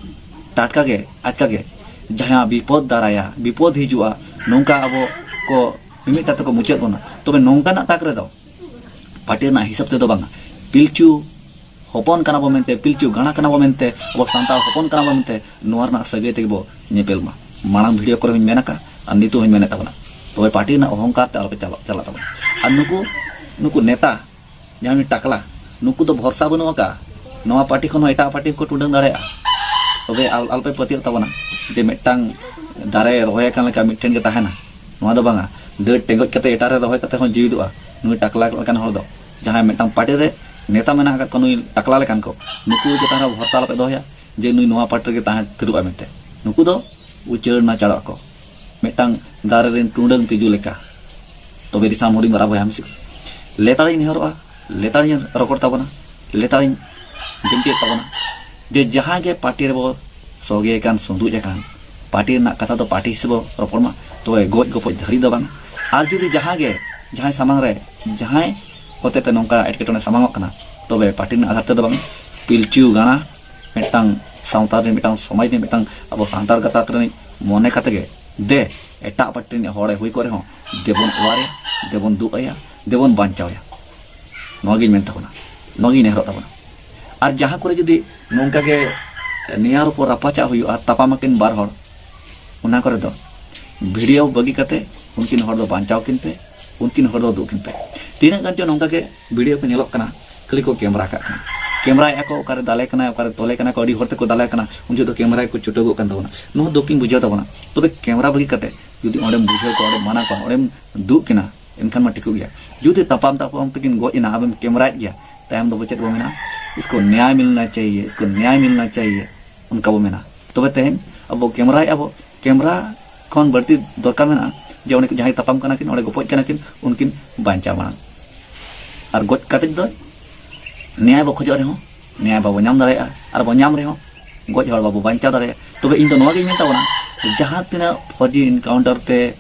ᱴᱟᱴᱠᱟ ᱜᱮ, ᱟᱪᱠᱟ ᱜᱮ ᱡᱟᱦᱟᱸ ᱵᱤᱯᱚᱫ ᱫᱟᱨᱟᱭᱟ, ᱵᱤᱯᱚᱫ ᱦᱤᱡᱩᱜᱼᱟ, ᱱᱚᱝᱠᱟ ᱟᱵᱚ ᱠᱚ ᱢᱤᱢᱤᱫ ᱠᱟᱛᱮ ᱠᱚ ᱢᱩᱪᱟᱹᱫ ᱵᱚᱱᱟ, ᱛᱚᱵᱮ ᱱᱚᱝᱠᱟᱱᱟᱜ ᱛᱟᱠ ᱨᱮᱫᱚ ᱯᱟᱨᱴᱤ ᱨᱮᱱᱟᱜ ᱦᱤᱥᱟᱹᱵ ᱛᱮᱫᱚ ᱵᱟᱝᱟ, ᱯᱤᱞᱪᱩ ᱦᱚᱯᱚᱱ ᱠᱟᱱᱟ ᱵᱚ ᱢᱮᱱᱛᱮ, ᱯᱤᱞᱪᱩ ᱜᱟᱲᱟ ᱠᱟᱱᱟ ᱵᱚ ᱢᱮᱱᱛᱮ, ᱟᱵᱚ ᱥᱟᱱᱛᱟᱲ ᱦᱚᱯᱚᱱ ᱠᱟᱱᱟ ᱵᱚ ᱢᱮᱱᱛᱮ, ᱱᱚᱣᱟ ᱨᱮᱱᱟᱜ ᱥᱟᱹᱜᱟᱹᱭ ᱛᱮᱜᱮ ᱵᱚ ᱧᱮᱯᱮᱞ ᱢᱟ᱾ ᱢᱟᱲᱟᱝ ᱵᱷᱤᱰᱤᱭᱳ ᱠᱚᱨᱮ ᱦᱚᱸᱧ ᱢᱮᱱ ᱟᱠᱟᱫ ᱟᱨ ᱱᱤᱛᱚᱜ ᱦᱚᱸᱧ ᱢᱮᱱᱮᱫ ᱛᱟᱵᱚᱱᱟ, ᱛᱚᱵᱮ ᱯᱟᱨᱴᱤ ᱨᱮᱱᱟᱜ ᱚᱦᱚᱝᱠᱟᱨ ᱛᱮ ᱟᱞᱚᱯᱮ ᱪᱟᱞᱟᱜ, ᱪᱟᱞᱟᱜ ᱛᱟᱵᱚᱱᱟ᱾ ᱟᱨ ᱱᱩᱠᱩ, ᱱᱩᱠᱩ ᱱᱮᱛᱟ, ᱡᱟᱦᱟᱸᱭ ᱩᱱᱤ ᱴᱟᱠᱞᱟ, ᱱᱩᱠᱩ ᱫᱚ ᱵᱷᱚᱨᱥᱟ ᱵᱟᱹᱱᱩᱜ ᱟᱠᱟᱫᱼᱟ᱾ ᱱᱚᱣᱟ ᱯᱟᱨᱴᱤ ᱠᱷᱚᱱ ᱦᱚᱸ ᱮᱴᱟᱜ ᱯᱟᱨᱴᱤ ᱦᱚᱸᱠᱚ ᱴᱩᱰᱟᱹᱝ ᱫᱟᱲᱮᱭᱟᱜᱼᱟ᱾ ᱛᱚᱵᱮ ᱟᱞ-, ᱟᱞᱚᱯᱮ ᱯᱟᱹᱛᱭᱟᱹᱜ ᱛᱟᱵᱚᱱᱟ ᱡᱮ ᱢᱤᱫᱴᱟᱝ ᱫᱟᱨᱮ ᱨᱚᱦᱚᱭ ᱟᱠᱟᱱ ᱞᱮᱠᱟ ᱢᱤᱫᱴᱷᱮᱱ ᱜᱮ ᱛᱟᱦᱮᱱᱟ᱾ ᱱᱚᱣᱟ ᱫᱚ ᱵᱟᱝᱟ, ᱰᱟᱹᱨ ᱴᱮᱸᱜᱚᱡ ᱠᱟᱛᱮ ᱮᱴᱟᱜ ᱨᱮ ᱨᱚᱦᱚᱭ ᱠᱟᱛᱮ ᱦᱚᱸ ᱡᱤᱣᱤᱫᱚᱜᱼᱟ᱾ ᱱᱩᱭ ᱴᱟᱠᱞᱟ ᱞᱮᱠᱟᱱ ᱦᱚᱲ ᱫᱚ, ᱡᱟᱦᱟᱸᱭ ᱢᱤᱫᱴᱟᱝ ᱯᱟᱨᱴᱤ ᱨᱮ ᱱᱮᱛᱟ ᱢᱮᱱᱟᱜ ᱟᱠᱟᱫ ᱠᱚᱣᱟ, ᱱᱩᱭ ᱴᱟᱠᱞᱟ ᱞᱮᱠᱟᱱ ᱠᱚ, ᱱᱩᱠᱩ ᱪᱮᱛᱟᱱ ᱨᱮ ᱵᱷᱚᱨᱥᱟ ᱟᱞᱚᱯᱮ ᱫᱚᱦᱚᱭᱟ ᱡᱮ ᱱᱩᱭ ᱱᱚᱣᱟ ᱯᱟᱨᱴᱤ ᱨᱮᱜᱮ ᱛᱟᱦᱮᱸ ᱛᱷᱤᱨᱚᱜᱼᱟ ᱢᱮᱱᱛᱮ᱾ ᱱᱩᱠᱩ ᱫᱚ ᱩᱪᱟᱹᱲ ᱱᱟᱪᱟᱲᱚᱜ ᱟᱠᱚ, ᱢᱤᱫᱴᱟᱝ ᱫᱟᱨᱮ ᱨᱮᱱ ᱴᱩᱰᱟᱹᱝ ᱛᱤᱡᱩ ᱞᱮᱠᱟ᱾ ᱛᱚᱵᱮ ᱫᱤᱥᱚᱢ ᱦᱩᱰᱤᱧ ᱢᱟᱨᱟᱝ ᱵᱚᱭᱦᱟ ᱢᱤᱥᱤ ᱠᱚ, ᱞᱮᱛᱟᱲᱤᱧ ᱱᱮᱦᱚᱨᱚᱜᱼᱟ, ᱞᱮᱛᱟᱲᱤᱧ ᱨᱚᱯᱚᱲ ᱛᱟᱵᱚᱱᱟ, ᱞᱮᱛᱟᱲᱤᱧ ᱵᱤᱱᱛᱤᱭᱮᱫ ᱛᱟᱵᱚᱱᱟ ᱡᱮ ᱡᱟᱦᱟᱸᱭ ᱜᱮ ᱯᱟᱨᱴᱤ ᱨᱮᱵᱚ ᱥᱚᱜᱮ ᱟᱠᱟᱱ, ᱥᱚᱸᱫᱩᱡ ᱟᱠᱟᱱ, ᱯᱟᱨᱴᱤ ᱨᱮᱱᱟᱜ ᱠᱟᱛᱷᱟ ᱫᱚ ᱯᱟᱨᱴᱤ ᱦᱤᱥᱟᱹᱵ ᱵᱚ ᱨᱚᱯᱚᱲ ᱢᱟ᱾ ᱛᱚᱵᱮ ᱜᱚᱡ ᱜᱚᱯᱚᱡ ᱫᱷᱟᱹᱨᱤᱡ ᱫᱚ ᱵᱟᱝ, ᱟᱨ ᱡᱩᱫᱤ ᱡᱟᱦᱟᱸ ᱜᱮ, ᱡᱟᱦᱟᱸᱭ ᱥᱟᱢᱟᱝ ᱨᱮ, ᱡᱟᱦᱟᱸᱭ ᱦᱚᱛᱮᱛᱮ ᱱᱚᱝᱠᱟ ᱮᱴᱠᱮᱴᱚᱬᱮ ᱥᱟᱢᱟᱝᱚᱜ ᱠᱟᱱᱟ, ᱛᱚᱵᱮ ᱯᱟᱨᱴᱤ ᱨᱮᱱᱟᱜ ᱟᱫᱷᱟᱨ ᱛᱮᱫᱚ ᱵᱟᱝ, ᱯᱤᱞᱪᱩ ᱜᱟᱬᱟ ᱢᱤᱫᱴᱟᱝ ᱥᱟᱶᱛᱟ ᱨᱮ, ᱢᱤᱫᱴᱟᱝ ᱥᱚᱢᱟᱡᱽ ᱨᱮ, ᱢᱤᱫᱴᱟᱝ ᱟᱵᱚ ᱥᱟᱱᱛᱟᱲ ᱜᱟᱛᱟᱠ ᱨᱤᱱᱤᱡ ᱢᱚᱱᱮ ᱠᱟᱛᱮ ᱜᱮ, ᱫᱮ ᱮᱴᱟᱜ ᱯᱟᱨᱴᱤ ᱨᱤᱱᱤᱡ ᱦᱚᱲᱮ ᱦᱩᱭ ᱠᱚᱜ ᱨᱮᱦᱚᱸ, ᱫᱮᱵᱚᱱ ᱚᱣᱟᱨᱮᱭᱟ, ᱫᱮᱵᱚᱱ ᱫᱩᱜ ᱟᱭᱟ, ᱫᱮᱵᱚᱱ ᱵᱟᱧᱪᱟᱣᱮᱭᱟ᱾ ᱱᱚᱣᱟ ᱜᱤᱧ ᱢᱮᱱ ᱛᱟᱵᱚᱱᱟ, ᱱᱚᱣᱟ ᱜᱤᱧ ᱱᱮᱦᱚᱨᱚᱜ ᱛᱟᱵᱚᱱᱟ᱾ ᱟᱨ ᱡᱟᱦᱟᱸ ᱠᱚᱨᱮ ᱡᱩᱫᱤ ᱱᱚᱝᱠᱟ ᱜᱮ ᱱᱮᱭᱟᱣ ᱨᱚᱯᱚᱲ ᱨᱟᱯᱟᱪᱟᱜ ᱦᱩᱭᱩᱜᱼᱟ, ᱛᱟᱯᱟᱢ ᱟᱹᱠᱤᱱ ᱵᱟᱨ ᱦᱚᱲ, ᱚᱱᱟ ᱠᱚᱨᱮ ᱫᱚ ᱵᱷᱤᱰᱤᱭᱳ ᱵᱟᱹᱜᱤ ᱠᱟᱛᱮ ᱩᱱᱠᱤᱱ ᱦᱚᱲ ᱫᱚ ᱵᱟᱧᱪᱟᱣ ᱠᱤᱱ ᱯᱮ, ᱩᱱᱠᱤᱱ ᱦᱚᱲ ᱫᱚ ᱫᱩᱜ ᱠᱤᱱ ᱯᱮ᱾ ᱛᱤᱱᱟᱹᱜ ᱜᱟᱱ ᱪᱚ ᱱᱚᱝᱠᱟ ᱜᱮ ᱵᱷᱤᱰᱤᱭᱳ ᱠᱚ ᱧᱮᱞᱚᱜ ᱠᱟᱱᱟ, ᱠᱷᱟᱹᱞᱤ ᱠᱚ ᱠᱮᱢᱨᱟ ᱠᱟᱜ ᱠᱟᱱᱟ, ᱠᱮᱢᱨᱟᱭᱮᱫᱼᱟ ᱠᱚ, ᱚᱠᱟᱨᱮ ᱫᱟᱞᱮ ᱠᱟᱱᱟᱭ, ᱚᱠᱟᱨᱮ ᱛᱚᱞᱮ ᱠᱟᱱᱟ ᱠᱚ, ᱟᱹᱰᱤ ᱦᱚᱲ ᱛᱮᱠᱚ ᱫᱟᱞᱮ ᱠᱟᱱᱟ, ᱩᱱ ᱡᱚᱦᱚᱜ ᱫᱚ ᱠᱮᱢᱨᱟ ᱜᱮᱠᱚ ᱪᱩᱴᱟᱹᱜᱚᱜ ᱠᱟᱱ ᱛᱟᱵᱚᱱᱟ᱾ ᱱᱚᱣᱟ ᱫᱩᱠᱤᱧ ᱵᱩᱡᱷᱟᱹᱣ ᱛᱟᱵᱚᱱᱟ᱾ ᱛᱚᱵᱮ ᱠᱮᱢᱨᱟ ᱵᱟᱹᱜᱤ ᱠᱟᱛᱮ ᱡᱩᱫᱤ ᱚᱸᱰᱮᱢ ᱵᱩᱡᱷᱟᱹᱣ ᱠᱚᱣᱟ, ᱚᱸᱰᱮᱢ ᱢᱟᱱᱟ ᱠᱚᱣᱟ, ᱚᱸᱰᱮᱢ ᱫᱩᱜ ᱠᱤᱱᱟ, ᱮᱱᱠᱷᱟᱱ ᱢᱟ ᱴᱷᱤᱠᱚᱜ ᱜᱮᱭᱟ᱾ ᱡᱩᱫᱤ ᱛᱟᱯᱟᱢ ᱛᱟᱯᱟᱢ ᱛᱮᱠᱤᱱ ᱜᱚᱡ ᱮᱱᱟ, ᱟᱢᱮᱢ ᱠᱮᱢᱨᱟᱭᱮᱫ ᱜᱮᱭᱟ, ᱛᱟᱭᱚᱢ ᱫᱚ ᱪᱮᱫ ᱵᱚ ᱢᱮᱱᱟ? ᱤᱥᱠᱚ ᱱᱮᱭᱟᱭ ᱢᱤᱞᱱᱟ ᱪᱟᱦᱤᱭᱮ, ᱤᱥᱠᱚ ᱱᱮᱭᱟᱭ ᱢᱤᱞᱱᱟ ᱪᱟᱦᱤᱭᱮ, ᱚᱱᱠᱟ ᱵᱚ ᱢᱮᱱᱟ᱾ ᱛᱚᱵᱮ ᱛᱮᱦᱮᱧ ᱟᱵᱚ ᱠᱮᱢᱨᱟᱭᱮᱫᱼᱟ ᱵᱚ, ᱠᱮᱢᱨᱟ ᱠᱷᱚᱱ ᱵᱟᱹᱲᱛᱤ ᱫᱚᱨᱠᱟᱨ ᱢᱮᱱᱟᱜᱼᱟ ᱡᱮ ᱚᱸᱰᱮ ᱡᱟᱦᱟᱸᱭ ᱛᱟᱯᱟᱢ ᱠᱟᱱᱟ ᱠᱤᱱ, ᱚᱸᱰᱮ ᱜᱚᱯᱚᱡ ᱠᱟᱱᱟ ᱠᱤᱱ, ᱩᱱᱠᱤᱱ ᱵᱟᱧᱪᱟᱣ ᱢᱟᱲᱟᱝ᱾ ᱟᱨ ᱜᱚᱡ ᱠᱟᱛᱮ ᱫᱚ ᱱᱮᱭᱟᱭ ᱵᱚ ᱠᱷᱚᱡᱚᱜ ᱨᱮᱦᱚᱸ, ᱱᱮᱭᱟᱭ ᱵᱟᱵᱚ ᱧᱟᱢ ᱫᱟᱲᱮᱭᱟᱜᱼᱟ᱾ ᱟᱨ ᱵᱚ ᱧᱟᱢ ᱨᱮᱦᱚᱸ, ᱜᱚᱡ ᱦᱚᱲ ᱵᱟᱵᱚ ᱵᱟᱧᱪᱟᱣ ᱫᱟᱲᱮᱭᱟᱜᱼᱟ᱾ ᱛᱚᱵᱮ ᱤᱧ ᱫᱚ ᱱᱚᱣᱟ ᱜᱤᱧ ᱢᱮᱛᱟ ᱵᱚᱱᱟ, ᱡᱟᱦᱟᱸ ᱛᱤᱱᱟᱹᱜ ᱯᱷᱚᱡᱤ ᱮᱱᱠᱟᱣᱩᱱᱴᱟᱨ ᱛᱮ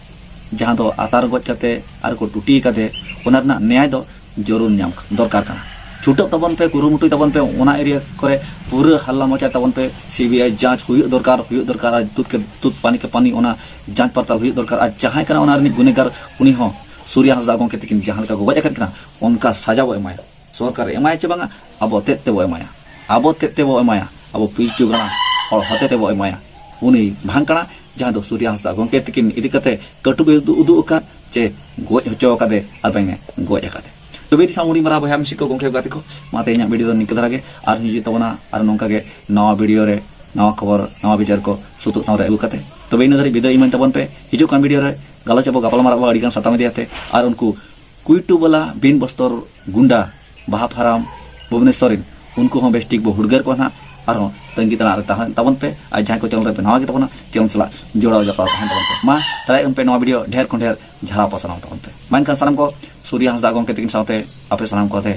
ᱡᱟᱦᱟᱸ ᱫᱚ ᱟᱛᱟᱨ ᱜᱚᱡ ᱠᱟᱛᱮ ᱟᱨ ᱠᱚ ᱴᱩᱴᱤ ᱠᱟᱫᱮ, ᱚᱱᱟ ᱨᱮᱱᱟᱜ ᱱᱮᱭᱟᱭ ᱫᱚ ᱡᱚᱨᱩᱨ ᱧᱟᱢ ᱫᱚᱨᱠᱟᱨ ᱠᱟᱱᱟ᱾ ᱪᱷᱩᱴᱟᱹᱜ ᱛᱟᱵᱚᱱ ᱯᱮ, ᱠᱩᱨᱩᱢᱩᱴᱩᱭ ᱛᱟᱵᱚᱱ ᱯᱮ, ᱚᱱᱟ ᱮᱨᱤᱭᱟ ᱠᱚᱨᱮ ᱯᱩᱨᱟᱹ ᱦᱟᱞᱞᱟ ᱢᱚᱪᱟᱭ ᱛᱟᱵᱚᱱ ᱯᱮ᱾ ᱥᱤᱵᱤᱟᱭ ᱡᱟᱸᱪ ᱦᱩᱭᱩᱜ ᱫᱚᱨᱠᱟᱨ, ᱦᱩᱭᱩᱜ ᱫᱚᱨᱠᱟᱨ, ᱟᱨ ᱛᱩᱫ ᱠᱮ ᱛᱩᱫ, ᱯᱟᱱᱤ ᱠᱮ ᱯᱟᱱᱤ, ᱚᱱᱟ ᱡᱟᱸᱪ ᱯᱟᱲᱛᱟᱞ ᱦᱩᱭᱩᱜ ᱫᱚᱨᱠᱟᱨ᱾ ᱟᱨ ᱡᱟᱦᱟᱸᱭ ᱠᱟᱱᱟ ᱚᱱᱟ ᱨᱤᱱᱤᱡ ᱜᱩᱱᱮᱜᱟᱨ, ᱩᱱᱤ ᱦᱚᱸ ᱥᱩᱨᱭᱟ ᱦᱟᱸᱥᱫᱟ ᱜᱚᱢᱠᱮ ᱛᱤᱠᱤᱱ ᱡᱟᱦᱟᱸ ᱞᱮᱠᱟ ᱠᱚ ᱜᱚᱡ ᱟᱠᱟᱫ ᱠᱤᱱᱟ, ᱚᱱᱠᱟ ᱥᱟᱡᱟ ᱵᱚ ᱮᱢᱟᱭᱟ᱾ ᱥᱚᱨᱠᱟᱨ ᱮᱢᱟᱭᱟ ᱪᱮ ᱵᱟᱝᱟ, ᱟᱵᱚ ᱛᱮᱫ ᱛᱮᱵᱚ ᱮᱢᱟᱭᱟ, ᱟᱵᱚ ᱛᱮᱫ ᱛᱮᱵᱚ ᱮᱢᱟᱭᱟ, ᱟᱵᱚ ᱯᱤᱞᱪᱩ ᱜᱟᱲᱟ ᱦᱚᱲ ᱦᱚᱛᱮ ᱛᱮᱵᱚ ᱮᱢᱟᱭᱟ᱾ ᱩᱱᱤ ᱵᱷᱟᱝᱠᱲᱟ ᱡᱟᱦᱟᱸ ᱫᱚ ᱥᱩᱨᱭᱟ ᱦᱟᱸᱥᱫᱟ ᱜᱚᱢᱠᱮ ᱛᱤᱠᱤᱱ ᱤᱫᱤ ᱠᱟᱛᱮ ᱠᱟᱹᱴᱩᱵ ᱮ ᱩᱫᱩᱜ, ᱩᱫᱩᱜ ᱟᱠᱟᱫ ᱪᱮ ᱜᱚᱡ ᱦᱚᱪᱚ ᱟᱠᱟᱫᱮ ᱟᱨ ᱵᱟᱝ ᱮ ᱜᱚᱡ ᱟᱠᱟᱫᱮ᱾ ᱛᱚᱵᱮ ᱤᱫᱤ ᱥᱟᱶ ᱦᱩᱰᱤᱧ ᱢᱟᱨᱟᱝ ᱵᱚᱭᱦᱟ ᱢᱤᱥᱤ ᱠᱚ, ᱜᱚᱢᱠᱮ ᱜᱟᱛᱮ ᱠᱚ, ᱢᱟ ᱛᱮᱦᱮᱧᱟᱜ ᱵᱷᱤᱰᱤᱭᱳ ᱫᱚ ᱱᱤᱝᱠᱟᱹ ᱫᱷᱟᱨᱟ ᱜᱮ᱾ ᱟᱨ ᱦᱤᱡᱩᱜ ᱛᱟᱵᱚᱱᱟ ᱟᱨ ᱱᱚᱝᱠᱟ ᱜᱮ ᱱᱟᱣᱟ ᱵᱷᱤᱰᱤᱭᱳ ᱨᱮ ᱱᱟᱣᱟ ᱠᱷᱚᱵᱚᱨ, ᱱᱟᱣᱟ ᱵᱤᱪᱟᱹᱨ ᱠᱚ ᱥᱩᱛᱩᱜ ᱥᱟᱶ ᱨᱮ ᱟᱹᱜᱩ ᱠᱟᱛᱮ᱾ ᱛᱚᱵᱮ ᱤᱱᱟᱹ ᱫᱷᱟᱹᱨᱤᱡ ᱵᱤᱫᱟᱹᱭ ᱤᱢᱟᱹᱧ ᱛᱟᱵᱚᱱ ᱯᱮ᱾ ᱦᱤᱡᱩᱜ ᱠᱟᱱ ᱵᱷᱤᱰᱤᱭᱳ ᱨᱮ ᱜᱟᱞᱚᱪ ᱟᱵᱚ, ᱜᱟᱯᱟᱞ ᱢᱟᱨᱟᱜ ᱟᱵᱚ ᱟᱹᱰᱤ ᱜᱟᱱ ᱥᱟᱛᱟᱢ ᱤᱫᱤ ᱠᱟᱛᱮ᱾ ᱟᱨ ᱩᱱᱠᱩ ᱠᱩᱭᱴᱩ ᱵᱟᱞᱟ ᱵᱤᱱ ᱵᱚᱥᱛᱚᱨ ᱜᱩᱱᱰᱟ ᱵᱟᱦᱟ ᱯᱷᱟᱨᱟᱢ ᱵᱷᱩᱵᱽᱱᱮᱥᱚᱨ ᱨᱤᱱ, ᱩᱱᱠᱩ ᱦᱚᱸ ᱵᱮᱥ ᱴᱷᱤᱠ ᱵᱚ ᱦᱩᱲᱜᱟᱹᱨ ᱠᱚᱣᱟ ᱱᱟᱦᱟᱜ᱾ ᱟᱨᱦᱚᱸ ᱛᱟᱺᱜᱤ ᱛᱟᱲᱟᱜ ᱨᱮ ᱛᱟᱦᱮᱱ ᱛᱟᱵᱚᱱ ᱯᱮ᱾ ᱟᱨ ᱡᱟᱦᱟᱸᱭ ᱠᱚ ᱪᱮᱱᱮᱞ ᱨᱮ ᱵᱮᱱᱟᱣ ᱜᱮ ᱛᱟᱵᱚᱱᱟ, ᱪᱮᱱᱮᱞ ᱥᱟᱞᱟᱜ ᱡᱚᱲᱟᱣ ᱡᱚᱯᱲᱟᱣ ᱛᱟᱦᱮᱱ ᱛᱟᱵᱚᱱ ᱯᱮ᱾ ᱢᱟ ᱫᱟᱲᱮᱭᱟᱜ ᱠᱟᱱ ᱯᱮ ᱱᱚᱣᱟ ᱵᱷᱤᱰᱤᱭᱳ ᱰᱷᱮᱨ ᱠᱷᱚᱱ ᱰᱷᱮᱨ ᱡᱷᱟᱨᱟᱣ ᱯᱟᱥᱱᱟᱣ ᱛᱟᱵᱚᱱ ᱯᱮ᱾ ᱢᱟ ᱮᱱᱠᱷᱟᱱ ᱥᱟᱱᱟᱢ ᱠᱚ ᱥᱩᱨᱭᱟ ᱦᱟᱸᱥᱫᱟ ᱜᱚᱢᱠᱮ ᱛᱟᱹᱠᱤᱱ ᱥᱟᱶᱛᱮ ᱟᱯᱮ ᱥᱟᱱᱟᱢ ᱠᱚᱛᱮ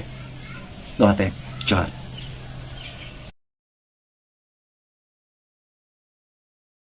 ᱫᱚᱦᱲᱟ ᱛᱮ ᱡᱚᱦᱟᱨ᱾